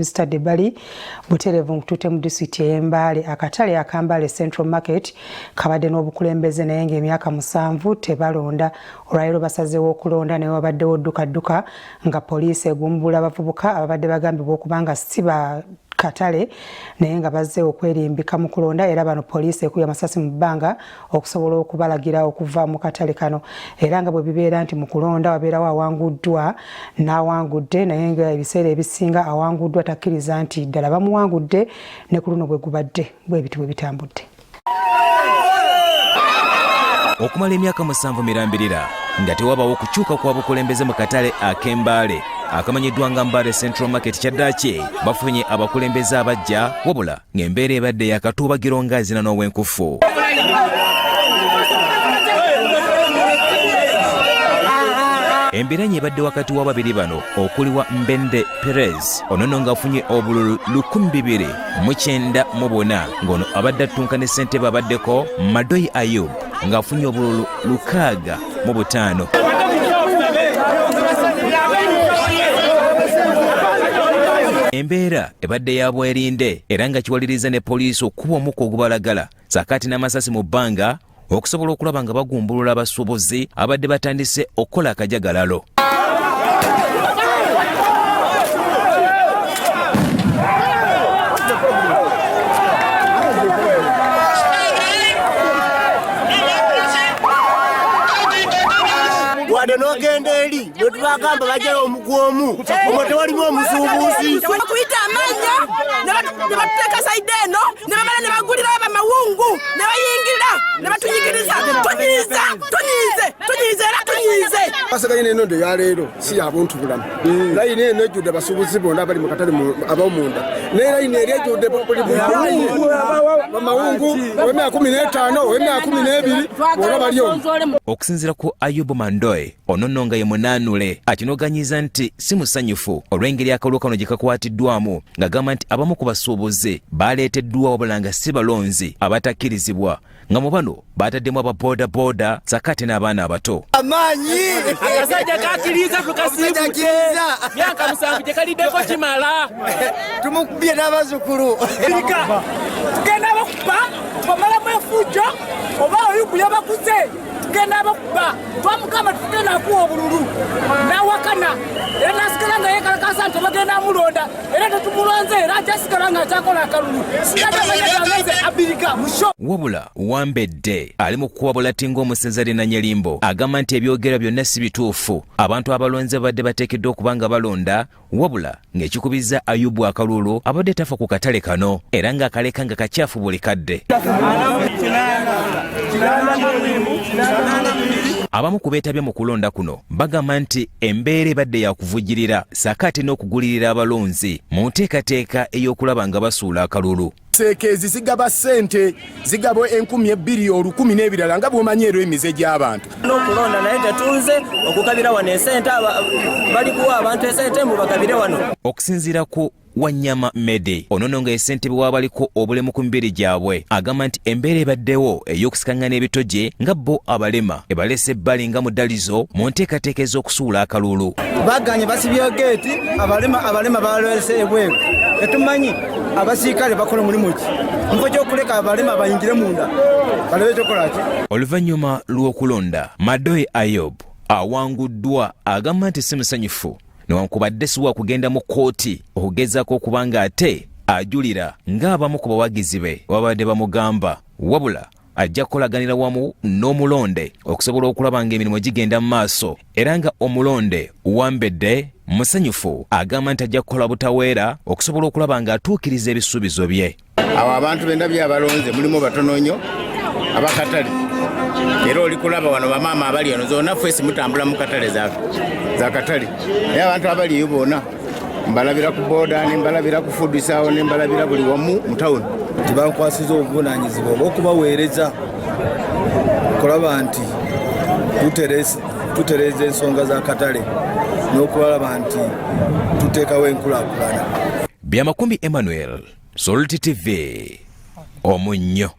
tuzitadde ebbali butereevu nkututte mu disitulikiti ey'e Mbale. Akatale aka Mbale Central Market kabadde n'obukulembeze naye ng'emyaka 7 tebalonda. Olwaleero basazeewo okulonda naye wabaddewo ddukadduka nga poliisi egumbula abavubuka ababadde bagambibwa okuba nga si ba katale naye nga bazze okwerimbika mu kulonda, era bano poliisi ekubye amasasi mu bbanga okusobola okubalagira okuva mu katale kano. Era nga bwe bibeera nti mu kulonda wabeerawo awanguddwa n'awangudde, naye nga ebiseera ebisinga awanguddwa takkiriza nti ddala bamuwangudde, ne ku luno bwe gubadde bwe biti bwe bitambudde. Okumala emyaka 7 mirambirira nga tewabawo kukyuka kwa bukulembeze mu katale ak'Embaale akamanyiddwa nga Mbale Central Market, kyaddaaki bafunye abakulembeze abajja, wabula ng'embeera ebadde yakatuubagiro ng'azina n'ow'enkufu. Embiranye ebadde wakati w'ababiri bano okuli wa Mbende Perez, ono nno ng'afunye obululu 2994, ng'ono abadde attunka ne ssentebe abaddeko Madoi Ayub ng'afunye obululu 65. Embeera ebadde ya bwerinde era nga kiwaliriza ne poliisi okukuba omukka ogubalagala sakaati n'amasasi mu bbanga okusobola okulaba nga bagumbulula abasuubuzi abadde batandise okukola akajagalalo. Wadde n'ogenda eri netubagamba bajjayo omugu omu, omwo tewalimu omusuubuzi. Bakuyita amannya ne batuteeka sayidi eno ne bamala ne bagulirayo bamawungu ne bayingira ne batunyigiriza. Tunyiize, tunyiize, tunyiize era tunyiize. Basaganye n'enondo ya leero si ya buntu bulamu. Layini eno ejjudde abasuubuzi bonna abali mu katale ab'omunda, ne layini eri ejjudde buli bamawungu ow'emyaka 15, ow'emyaka 12, bonna bali omwo. Okusinziira ku Ayubu Mandoe, ono nno nga ye munaanule, akinoganyiza nti si musanyufu olw'engeri akalulu kano gye kakwatiddwamu, ng'agamba nti abamu ku basuubuzi baleeteddwa wabula nga si balonzi abatakkirizibwa, nga mu bano bataddemu aba boodabooda sakaate n'abaana abato. Amaanyi! Akasajja kakiriza tukasiibudde myaka 7 gye kaliddeko kimala. Tumukubye n'abazzukulu. Tugenda bakuba tubamalamu efujjo oba Ayubu yabakuze, tugenda bakuba twamugamba tugenda kuwa obululu n'awakana era n'asigala nga yeekalakaasa nti bagenda mulonda era tetumulonze era akyasigala nga akyakola akalulu. Singatamanya abirika musho. Wabula Wambedde ali mu kukuba bulati ng'omusenze Linanyelimbo agamba nti ebyogera byonna si bituufu. Abantu abalonze babadde bateekeddwa okuba nga balonda, wabula ng'ekikubizza Ayubu akalulu abadde tafa ku katale kano era ng'akaleka nga kakyafu buli kadde. Abamu ku beetabye mu kulonda kuno bagamba nti embeera ebadde ya kuvujjirira ssaako ate n'okugulirira abalonzi mu nteekateeka ey'okulaba nga basuula akalulu. Seekeezi zigaba ssente, zigaba 2000, 1000 n'ebirala nga bw'omanyi era emize gy'abantu. N'okulonda naye tetunze okugabira wano esente, bali kuwa abantu esente mbu bagabire wano. Okusinziira ku Wanyama Mede, ono nno nga ye ssentebe w'abaliko obulemu ku mibiri gyabwe, agamba nti embeera ebaddewo ey'okusikangana ebitoje nga bo abalema ebalese ebbali nga mudalizo mu nteekateeka ez'okusuula akalulu. Baganye basibye geeti, abalema balese ebweru. Tetumanyi abasirikale bakola mulimu ki, nko ky'okuleka abalema bayingire munda balabe ekyokola ki. Oluvannyuma lw'okulonda, Madoi Ayob awanguddwa agamba nti si musanyufu newankubadde si wa kugenda mu kkooti okugezaako okuba ng'ate ajulira ng'abamu ku bawagizi be babadde bamugamba, wabula ajja kukolaganira wamu n'omulonde okusobola okulaba ng'emirimu gigenda mu maaso, era nga omulonde Wambedde musanyufu agamba nti ajja kukola butaweera okusobola okulaba ng'atuukiriza ebisuubizo bye. Awo abantu bendabye abalonze mulimu batono nnyo abakatale, era oli kulaba wano bamaama abali eno zonna fesi mutambula mu katale za katale, naye abantu abali eyo bonna mbalabira ku boda, ne mbalabira ku food sawo, ne mbalabira buli wamu mu town. Tibankwasiza obuvunaanyizibwa obw'okubaweereza okulaba nti tutereeza ensonga za katale n'okulaba nti tuteekawo enkulaakulana. Byamakumbi Emmanuel, Salt TV, omunnyo.